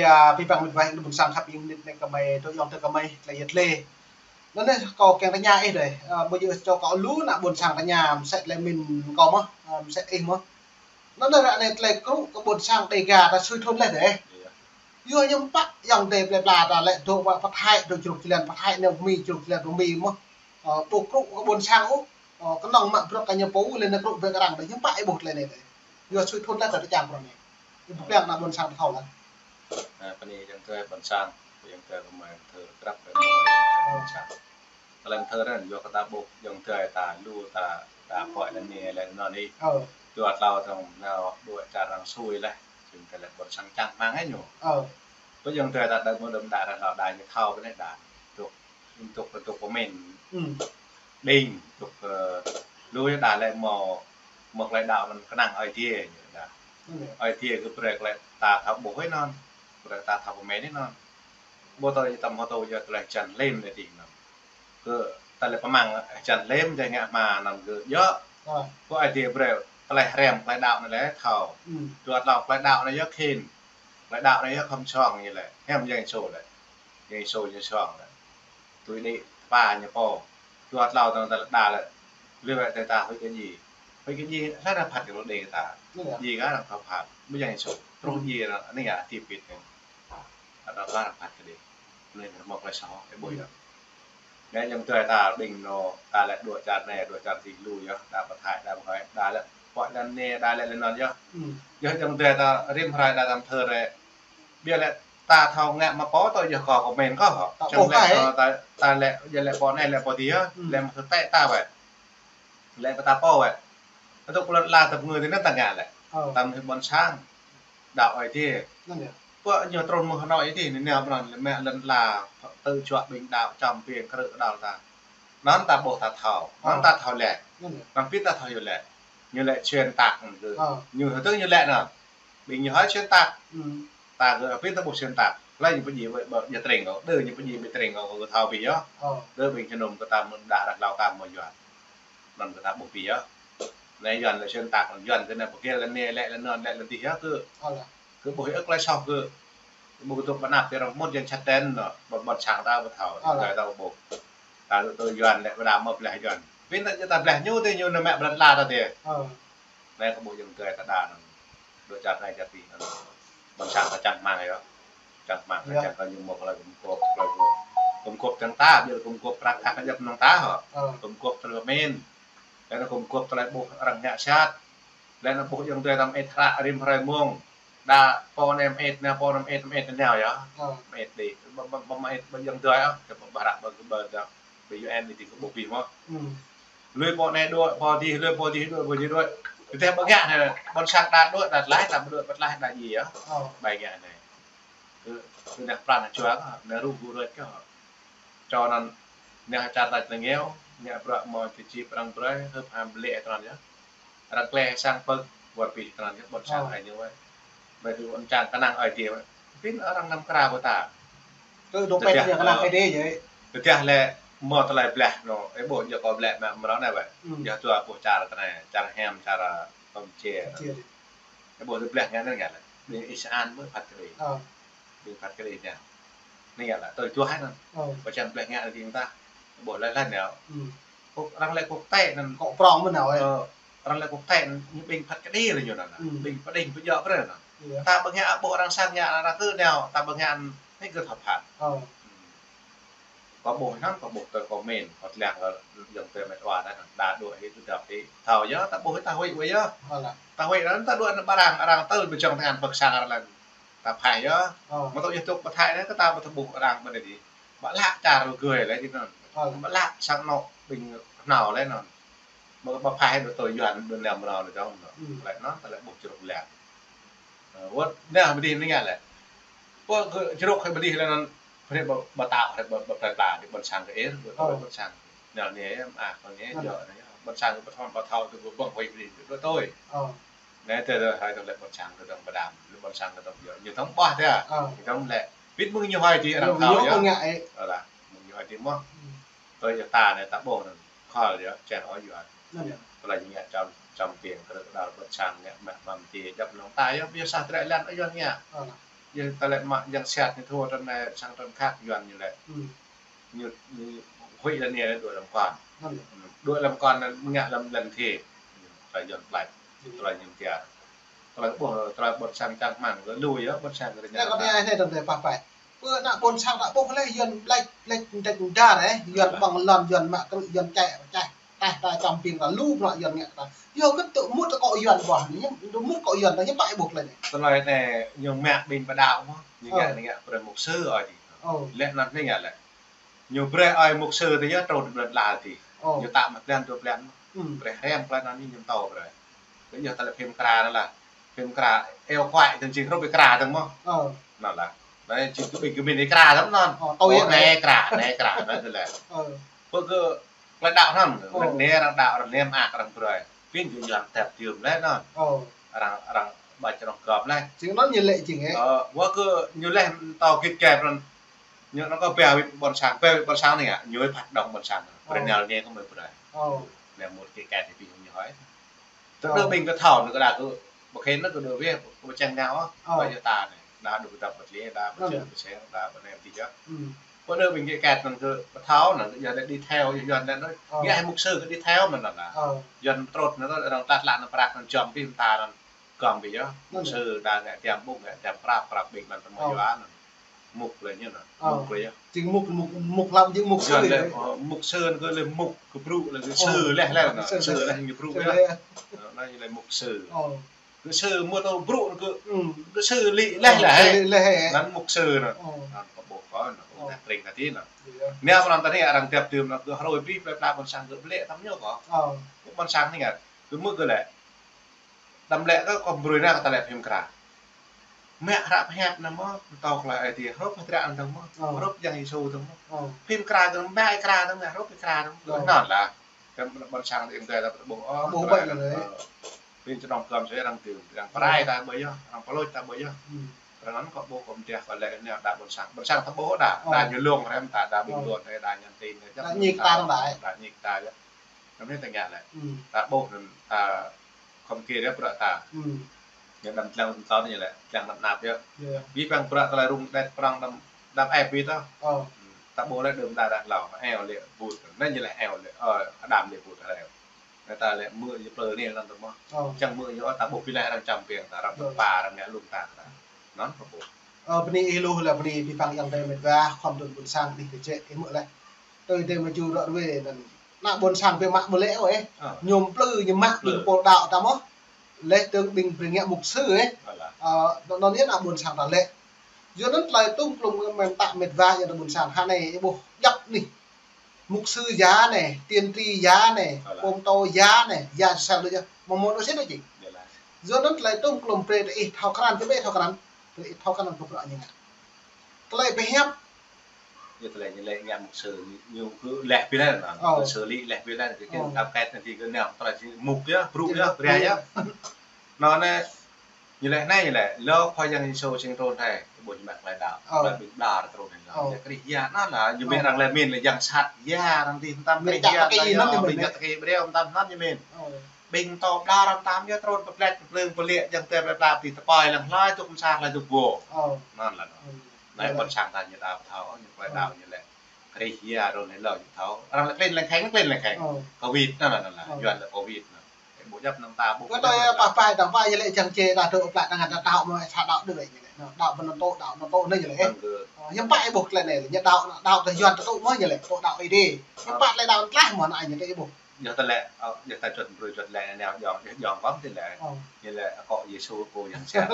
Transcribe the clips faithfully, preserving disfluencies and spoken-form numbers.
Ơ, abih bang mĭt wa ƀôn sang khăp ing nit ne kơmơi, tơ yong tơ kơmơi, tơlơi yet lê. Anŭn ne kâo kiăng tơña ih dơi, ơ, ƀu djơ̆ čô kâo lu ană ƀôn sang tơña, mơsĕ tơlơi min kâo mơ̆n, ơ, mơsĕ ih mơ̆n. Anŭn ne ră anai tơlơi krŭ kơ ƀôn sang Dega ta sui thun leh dơi. Yua ñu pă yong dơi plơi pla ta lĕ dŏ wa pơthai, dŏ jruk jơlan pơthai, nao pơ Mi jruk jơlan pơ Mi mơ̆n. Ơ, ƀu krŭ kơ ƀôn sang ôh. Ơ, kơnơ̆ng mă bruă kơ ñu pô, lĕ nao krŭ bruă kơ arăng dơi, ñu pă ih ƀuh tơlơi anai dơi. Yua sui thun leh ta čang pran anai. Ih ƀuh ƀiă ană ƀôn sang ta thâo leh. Ơ, pơ anai yong tơ ƀôn sang, yong tơ kơmơi tơ krăp kơ ƀôn sang. Tơlơi thơ anŭn yua kơ ta ƀuh yong tơ ta lu ta, ta pơhiăp lĕ anai lĕ anŭn anai. Ơ. Dua tlâo tơ̆ng nao dua čar arăng sui leh. Jing tơlơi ƀôn sang čang hmang ih ñu. Ơ. Pơ yong tơ ta đa mơ̆ đơ̆m đa arăng hlâo đa ñu thâo pơ anai đa. Tŭk, tŭk, tŭk pơmĭn. Đing, tŭk, ơ, lu đa lĕ mơ̆, mơ̆ tơlơi đaŏ anŭn kơnang Ơi Adai ñu đa. Ơi Adai kơ brơi tơlơi ta thâo ƀuh ih anŭn. Brơi ta thâo pơmĭn ih anŭn. Ƀu tui ñu tơm hơtô yua tơlơi hơjăn lem lĕ dih anŭn. Kơ tơlơi pơmăng hơjăn lem dơi ngă hmua anŭn kơ yua. Ơ. Kơ Ơi Adai brơi tơlơi hrăm tơlơi đaŏ anai lĕ thâo. Dua tlâo tơlơi đaŏ anai yua khĭn. Tơlơi đaŏ anai yua khŏm song ñu lĕ. Hiam Yang Yêsu lĕ. Yang Yêsu ñu song lĕ. Tui đĭ tơpă ñu pô. Dua tlâo tơ̆ng tơlơi đaŏ lĕ. Lĕ wơ̆t tơlơi ta huĭ kơ djai. Huĭ kơ djai, hlơi arăng phat kơ lŏ đe kơ ta. Djai kơ arăng thâo phat. Ƀu Yang Yêsu. Truh djai anŭn, anai ngă hơdip pit anŭn. Ada hlơi arăng phat kơ đe. Anai rơmô tơlơi soh, ih ƀuh yơh. Anai yong tơ ta ƀing anŭn, ta lĕ dua čar anai, dua čar adih lu yơh, ta pơthai, ta pơhơi, ta lĕ pơhiăp lĕ anai, ta lĕ lĕ anŭn yơh. Yơh yong tơ ta rĭm hrơi ta tơm thơ rai. Biă lĕ ta thâo ngă mă pô tơ yơh kâo kơmĭn kâo hŏ. Ta ƀuh lĕ, ơ, ta, ta lĕ, yơh lĕ pô anai, lĕ pô adih yơh, lĕ mă tơlơi ta wơ̆t. Lĕ pơ ta pô wơ̆t. Tŭ kơ lŏn ala ta pơngui tui anŭn ta ngă lĕ. Ơ. Ta mơ̆ ƀôn sang. Đaŏ Ơi Adai. Anŭn yơh. Pơ ñu trŭn mơ̆ng Hà Nội adih, anai nao pơ anŭn lĕ mă lŏn ala tơ čuă ƀing đaŏ čăm ƀing krư̆ đaŏ ta. Anŭn ta ƀuh ta thâo. Anŭn ta thâo lĕ. Anŭn yơh. Anŭn pit ta thâo yua lĕ. Ñu lĕ xuyên tạc anŭn kơ. Ơ. Ñu hơtŭ ñu lĕ anŭn. Ƀing ñu hơi xuyên tạc. Ta kơ pit ta ƀuh xuyên tạc. Hlơi ñu pơdjai ƀơi, ƀơi, ƀơi tring kâo. Đơ ñu pơdjai ƀơi tring kâo, kâo thâo ƀiă yơh. Ơ. Đơ ƀing jơnum kơ ta mơ̆n đa đa hlâo ta mơ̆ Yuan. Anŭn kơ ta ƀuh ƀiă yơh. Anai Yuan lĕ xuyên tạc, Yuan kơ anai pơkil lĕ anai lĕ lĕ anŭn lĕ lĕ adih yơh kơ. Ơ lah. Kơ ƀuh ih ơi tơlơi soh kơ. Ƀu kơ tŭk ƀơi anăp tơ arăng mŭt jing čăt ten anŭn. Ƀôn, ƀôn sang ta ƀu thâo. Ơ lah. Tơlơi ta ƀuh. Ta tŭ, tŭ Yuan lĕ ƀu đa mơ̆ bleh Yuan. Pin ta, ta bleh ñu tơ ñu anai mă ƀơi lŏn ala ta tơ. Ơ. Anai kơ ƀuh yong tơ ta đa anŭn. Dua čar anai čar adih anŭn. Ƀôn sang ta čang hmang yơh. Čang hmang, čang kơ ñu mơ̆ tơlơi gum gôp, tơlơi gum, gum gôp tơ̆ng ta, biă gum gôp prăk kăk kơ djŏp mơnơ̆ng ta hŏ. Ơ. Gum gôp tơlơi pơmĭn. Lĕ anŭn gum gôp tơlơi ƀuh arăng ngă sat. Lĕ anŭn ƀuh yong tơ ta mơit hră rĭm hrơi mông. Đa pô anai mơit, nao pô anai mơit, mơit nao yơh. Ơ. Mơit đĭ, ƀu, ƀu, ƀu mơit, ƀu yong tơ yơh. Kơ ƀu hră ƀu, ƀu, ƀu, ƀu U N adih kơ ƀuh ƀiă mơ̆n. Lui pô anai đuaĭ, pô adih, lui pô adih đuaĭ, pô adih đuaĭ. Tơdah ƀu ngă anai, ƀôn sang ta đuaĭ, ta tlaih, ta ƀu đuaĭ, ƀu tlaih, ta djai yơh. Ơ. Ƀai ngă anai. Kơ, kơ anai pran anai čuă kơ, anai rŭ gŭ rơ̆t kơ. Čô anŭn, anai čar ta tơlơi ngiao, ngă bruă mơ̆ tơčĭp arăng brơi, hơ̆p ham lĕ tơnăn yơh. Arăng klĕ sang pơ̆k, wơr bĭt tơnăn yơh, ƀôn sang hai ñu wơ̆t. Ƀai tŭ ƀôn sang kơnang Ơi Adai wơ̆t. Pin arăng năm kra ƀu ta. Tơdah, tơdah lĕ mơ̆ tơlơi bleh anŭn, ih ƀuh yơh kâo bleh mă mrâo anai wơ̆t. Yơh dua ƀuh čar tơ anai, čar hiam, čar, ơ, Campuchia. Ih ƀuh tơlơi bleh ngă anŭn ngă lĕ. Ƀing Israel mơ̆ phat kơ đe. Ƀing phat kơ đe anai. Anai ngă lĕ tui tuah anŭn. Ƀu čang bleh ngă anŭn ding ta. Ƀuh laih laih nao. Kơ arăng lĕ quốc tế anŭn. Kơ prong mơ̆n nao, ơ. Ơ, arăng lĕ quốc tế anŭn, ñu ƀing phat kơ đe lĕ ñu anŭn. Ƀing pơđing pơjŏ brơi anŭn. Iya. Ta ƀu ngă ƀuh arăng sang ngă arăng kơ nao, ta ƀu ngă anŭn, anai kơ thâo phat. Ơ. Kâo ƀuh anŭn, kâo ƀuh tơ comment, kâo tơlăng kơ yong tơ met wa anŭn, đa đuaĭ hĭ tơdăp hĭ. Thâo yơh, ta ƀuh hĭ ta huĭ wơ̆t yơh. Ơ lah. Ta huĭ anŭn, ta đuaĭ anŭn ƀơi arăng, arăng tơl ƀơi jơ̆ng tơngan pơ̆k sang arăng lĕ. Ta phaih yơh. Ơ. Mơ̆ tŭ yơh tŭk pơthai anai kơ ta ƀu thâo ƀuh arăng ƀơi anai dih. Ƀă lă čar rơgơi lĕ dih anŭn. Ơ. Ƀă lă sang anŏ ƀing hnâo lĕ anŭn. Mơ̆ ƀă phaih đuaĭ tui Yuan đuaĭ nao mrâo anŭn dong anŭn. Lĕ anŭn ta lĕ ƀuh jruk lĕ. Ơ, wơ̆t anai ƀơi dih anai ngă lĕ. Pô kơ jruk hĭ ƀơi dih lĕ anŭn. Brơi ƀă, ƀă tao, brơi ƀă, ƀă plơi pla, dih ƀôn sang kơ ir, ƀă tui ƀôn sang. Anai anai, mă ah, anai anai, djŏ anai, ƀôn sang kơ ƀă thon, ƀă thâo, tui ƀơ̆ng huĭ ƀơi dih, ƀă tui. Ơ. Anai tơ, tơ, hai tơ̆ng lĕ ƀôn sang kơ tơ̆ng pơđam, lĕ ƀôn sang kơ tơ̆ng djŏ. Ñu tơ̆ng ƀuh tơ. Ơ. Ñu tơ̆ng lĕ. Pit mơ̆ng ñu hai dih arăng thâo yơh. Ơ lah, mơ̆ng ñu hai dih mơ̆n. Tui yơh ta anai ta ƀuh anŭn. Khol yơh, čang ôh Yuan. Anŭn yơh. Tơlơi ñu ngă čăm, čăm ƀing krư̆ đaŏ ƀôn sang ngă mă mă mơ̆ djai djŏp mơnơ̆ng ta yơh, biă sah trĕ lăn ôh Yuan ngă. Ơ lah. Yua ta lĕ mă yang sat ñu thâo tơm anai sang tơm khăk Yuan ñu lĕ. Ư. Ñu, ñu huĭ lĕ ñu đuaĭ lăm kon. Ư. Đuaĭ lăm kon anŭn ngă lăm lăn thê. Tơlơi Yuan plăč. Ư. Tơlơi ñu kiăng. Tơlơi ƀuh, tơlơi ƀôn sang čang hmang, kơ lu yơh, ƀôn sang kơ ñu. Anai kơ anai, anai tơm tơlơi pah pai. Pơ ană ƀôn sang ta ƀuh lĕ Yuan plăč, plăč tơlơi dar, ơ. Yuan ƀơ̆ng lŏn, Yuan mă krư̆, Yuan čĕ, čĕ. Tah ta čăm ping ta lu bruă Yuan ngă ta. Yua kơ tŭ mŭt kơ Yuan ƀuh anai, ñu mŭt kơ Yuan ta ñu pă ƀuh lĕ anai. Tơlơi anai ñu mă ƀing pơđao mơ̆. Ñu ngă, ơ, ñu ngă brơi mục sư ơi dih. Ơ. Lĕ anŭn anai ngă lĕ. Ñu brơi ơi mục sư tơ yơh trŭn blan la dih. Ơ. Ñu tă mă blan dua blan. Ư. Brơi rem blan anŭn ñu tâo brơi. Kơ yơh ta lĕ phim kra anŭn lah. Phim kra eo kuai tơm jing hrup kra tơm mơ̆. Ơ. Anŭn lah. Anai jing kơ ƀing kơ min kra tơm anŭn. Ơ, tâo yơh anai kra, anai kra, anai tơlơi. Ơ. Pơ kơ Klai đaŏ anŭn, ơ, rơnê arăng đaŏ, rơnê mă arăng brơi. Pin kơ Yuan tep tium lĕ anŭn. Ơ. Arăng, arăng ƀă čơnŏng gơp lĕ. Jing anŭn ñu lĕ jing, ơ. Ơ, wă kơ ñu lĕ tâo git gai pran. Ñu anŭn kơ ba wĭt ƀôn sang, ba wĭt ƀôn sang anai ngă, ñu phat đŏng ƀôn sang. Ơ. Brơi nao ñu kơ mơi brơi. Ơ. Lĕ mŭt git gai tơpĭ ñu hơi. Tơdah ƀing kơ thâo anŭn kơ đa kơ, ƀu khĕn anŭn kơ đơ wĕh, kơ ƀu čang ngă ôh, ơ, ƀă yơh ta anai. Đa đu kơ dap ƀă lĕ, đa ƀă čang kơ seng, đa ƀă nem tih yơh. Ư. Ƀă đơ ƀing kơ ket anŭn kơ ƀu thâo anŭn, kơ yua lĕ đi theo, yua anŭn anŭn. Ơ. Ngă hai mục sư kơ đi theo mơ̆n anŭn lah. Ơ. Yuan trŭt anŭn kơ arăng tlat lăk anŭn prăk anŭn čăm pĭ mơta anŭn gơm pĭ yơh. Ư. Mục sư đa ngă tiam ƀŭk, ngă tiam prăp, prăp ƀing mơ̆n tơmơi yua anŭn. Mục lĕ ñu anŭn. Ơ. Mục lĕ yơh. Jing mục, mục, mục lăm jing mục sư lĕ, ơ, mục sư anŭn kơ lĕ mục kơ brŭ lĕ kơ sư lĕ lĕ anŭn. Sư lĕ. Sư lĕ ñu brŭ yơh. Anŭn lĕ mục sư. Ơ. Kơ sư mơ̆ tơ brŭ anŭn kơ, ư, kơ sư lĕ lĕ lĕ. Ơ, sư lĕ lĕ. Anŭn mục sư anŭn. Ơ. Anŭn kơ ƀuh kơ anŭn, ơ, kơ tring kơ tih anŭn. Yơh. Anai pran ta anai arăng tep tium anŭn kơ hrơi pĭ plơi pla ƀôn sang kơ ƀlĕ tơm ñu kơ. Ơ. Ƀôn sang anai ngă, kơ mơ̆ kơ lĕ. Tơm lĕ kơ kơ brơi anai kơ ta lĕ phim kra. Mă hră pơhiăp anŭn mơ̆, tŏk lĕ ai tiê, hrup hơdră anŭn mơ̆, ơ, hrup Yang Yêsu anŭn mơ̆. Ơ. Phim kra anŭn, mă kra anŭn, hrup kra anŭn. Ơ. Anŭn lah. Kơ ƀôn sang tơlơi ta ƀuh, ơ, ƀuh ƀai anai. Ơ. Pin čơnŏng gơm sui arăng tium, arăng pơrai ta ƀu yơh, arăng pơlôč ta ƀu yơh. Ư. Arăng anŭn kơ ƀuh kơ mơdeh kơ lĕ anai đa ƀôn sang. Ƀôn sang ta ƀuh đa, đa ñu lông rem ta, đa bình luận, đa nhắn tin, đa ñik ta, đa ñik ta yơh. Anŭn anai ta ngă lĕ. Ư. Ta ƀuh anŭn, ta khŏm kơ yơh bruă ta. Ư. Ñu đăm tlang tơm tơl anai lĕ, tlang năp năp yơh. Yơh. Ƀing păng bruă tơlơi rŭng đet prŏng đăm, đăm ĕp ƀu tah. Ơ. Ư. Ta ƀuh lĕ đưm đă đah hlâo, eo lĕ ƀut. Anai ñu lĕ eo lĕ, ơ, Adam lĕ ƀut eo. Anai ta lĕ mơ̆ ñu plư anai lăng tơm mơ̆. Ơ. Čang mơ̆ ñu ta ƀuh pĭ lĕ arăng čăm pĭ ta, arăng pơpă, arăng ngă lŭng ta. Anŭn kơ ƀuh. Ơ, bơni ih lu lĕ bơni pĭ păng ayŏng adơi met wa, khŏm tŭ ƀôn sang anih kơ čĕ ih mơ̆ lĕ. Tui adơi mơ̆ ju rŏ ruai anŭn. Ană ƀôn sang ƀu mă ƀu lĕ ôh, ơ. Ơ. Ñu plư, ñu mă, plư. Ƀing pô đaŏ ta mơ̆. Lĕ tơ̆ng ƀing brơi ngă mục sư, ơ. Ơ lah. Ơ, anŭn, anŭn yơh ană ƀôn sang ta lĕ. Yua anŭn tơlơi tŭm klum mơ̆n ta met wa yơh ană ƀôn sang hă anai ƀuh djăp anih. Mục sư ya anai, tiên tri ya anai, ơ lah. Pô mtô ya anai, ya sel đôč yơh. Mơ̆ mơ̆ đôč sĭt đôč jing. Yơh lah. Yua anŭn tơlơi tŭm klum brơi tơ ih thâo krăn, tơ ƀu ih thâo krăn. Tơ ih thâo krăn kơ bruă ñu ngă. Tơlơi pơhiăp. Yua tơlơi ñu lĕ ngă mục sư, ñu kơ leh pĭ leh anŭn. Ơ. Mục sư lĕ leh pĭ leh, kơ kơ, ơ, đam ket anŭn kơ nao, tơlơi mục yơh, brŭ yơh, brơi yơh. Anŭn anai, ñu lĕ anai ñu lĕ, lơ Khua Yang Yêsu sing trŭn thai, ƀuh ñu mă tơlơi đaŏ, ơ, tơlơi ƀing ƀlŏr trŭn thai. Ơ. Ñu Krist ya, anŭn lah, ñu mĭn, ơ, arăng lĕ mĭn lĕ yang sat, ya, arăng dih mơtam Krist ya, tơlơi mĭn, ñu mĭn, ñu tơkê brơi mơtam anŭn ñu mĭn. Ơ. Ƀing tơ ƀlŏr mơtam yơh trŭn pơplĕč, pơplưng, pơliĕ, yang tơlơi pơplĕč, tơpơi lăng hlơi tŭk mơsat, hlơi tŭk ƀô̆. Ơ. Anŭn lah. Ơ. Anai ƀôn sang ta ñu đaŏ thâo, ñu tơlơi đaŏ ñu lĕ. Krist ya trŭn thai lơ ñu thâo. Arăng lĕ klin leng kheng, klin leng kheng. Ơ. Covid anŭn, anŭn, anŭn lah. Ơ. Yuan lĕ Covid anŭn. Ê, ƀu djăp anŭn ta ƀuh. Kơ tơlơi pah pai ta ƀuh ñu lĕ čang čê ta tŭ plăk ta ngă ta đaŏ mơ̆ sa đaŏ đôč ñu lĕ. Anŭn, đaŏ pơ anŭn tŭ, đaŏ anŭn tŭ anai ñu lĕ. Ơ, kơ. Ơ, hiư̆m pă ih ƀuh tơlơi anai lĕ, ñu đaŏ, đaŏ tơ Yuan ta tŭ mơ̆ ñu lĕ, tŭ đaŏ Ơi Adai. Hiư̆m pă tơlơi đaŏ tlaih mơ̆ anai ñu tŭ ih ƀuh. Yua tơlơi, ơ, yua ta čuăt brơi čuăt lĕ anai jŏng, jŏng kơm tơlơi. Ơ. Ñu lĕ akŏ Yêsu pô yang sat.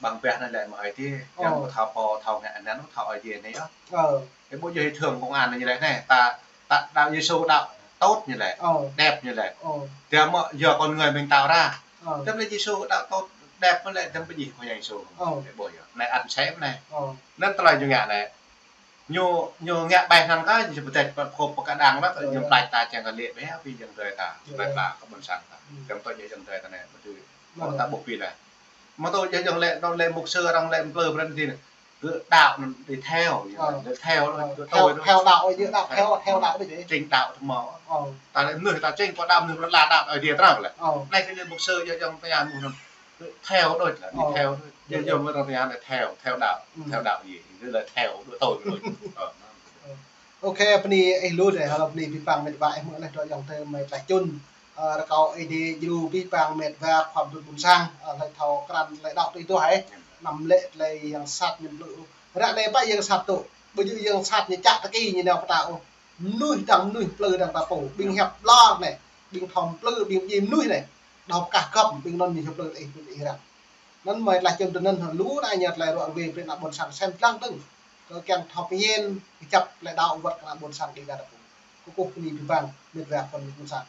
Ƀăng ƀeh anai lĕ mơ̆ Ơi Adai. Ơ. Yang ƀu thâo pô, thâo ngă anŭn, thâo Ơi Adai anai yơh. Ơ. Ih ƀuh yơh ih thơ̆ng công an ñu lĕ anai, ta, ta đaŏ Yêsu đaŏ tốt ñu lĕ, ơ, đẹp ñu lĕ. Ơ. Tơdah mơ̆ yua con người mình tạo ra. Ơ. Tơdah lĕ Yêsu đaŏ tốt, đẹp mơ̆ lĕ, tơdah pơjing Khua Yang Yêsu. Ơ. Ih ƀuh yơh. Anai ăn sĕp anai. Ơ. Anŭn tơlơi ñu ngă anai. Ñu, ñu ngă ƀai anŭn kơ, ñu pơtĕč pơkhŏp pơkơđang lah, ơ, ñu plăč ta čang kơ lĕ ƀĕ, pĭ ayŏng adơi ta, ơ, plăč ta kơ ƀôn sang ta. Ư. Tơdah tui ayŏng adơi ta anai, ƀu tui. Ơ. Ơ, ta ƀuh pĭ lah. Mơ̆ tui ayŏng lĕ, anŭn lĕ mục sư arăng lĕ plư pran tih anai. Kơ đaŏ anŭn đi theo, ơ, đi theo, ơ, đaŏ, theo đaŏ, ơ, đaŏ, đaŏ, đaŏ, đaŏ, đaŏ, đaŏ. Chính đaŏ tơmơ̆. Ơ. Ta lĕ mơnuih ta chính kơ đaŏ mơnuih la đaŏ Ơi Adai trăng lĕ. Ơ. Anai kơ mục sư ayŏng, ayŏng ta yang mơnuih anŭn. Theo đôč lah, đi theo đôč. Ơ. Yơh, yơh, mơ̆ tơña anai theo, theo đạo, theo đạo gì? Tức là theo của tôi thôi. Ờ, nó- Ơ. Ok, bơni ih lu dêh, hơlô bơni abih bang met wa ih mơ̆ leh dŏ ayŏng adơi mơi tlaih čun. Ơ, rơkâo Ơi Adai djru abih bang met wa khua pơtrut ƀuôn sang, ơ, hlơi thâo krăn tơlơi đaŏ tui tui hă. Năm lĕ tơlơi yang sat ñu plư. Ră anai pă yang sat tŭ. Ƀu djơ̆ yang sat ñu čă tơki ñu nao pơtao ôh. Mơnuih dang mơnuih plư dang ta pô. Ƀing hiăp ƀlŏr anai. Ƀing thâo plư, ƀing djai mơnuih anai. Đaŏ pơkah gŏp, ƀing anŭn ñu plư tơ ih, tơ ih răng. Anŭn mơi tlaih čun tơ anŭn hă lu anai ñu tơlơi ruă ruai brơi ană ƀuôn sang sem lăng dơ̆ng. Kơ kiăng thâo pơñen, kơjăp tơlơi đaŏ wơ̆t kơ ană ƀuôn sang Dega ta pô. Kơkuh bơni abih bang, met wa khua pơtrut ƀuôn sang.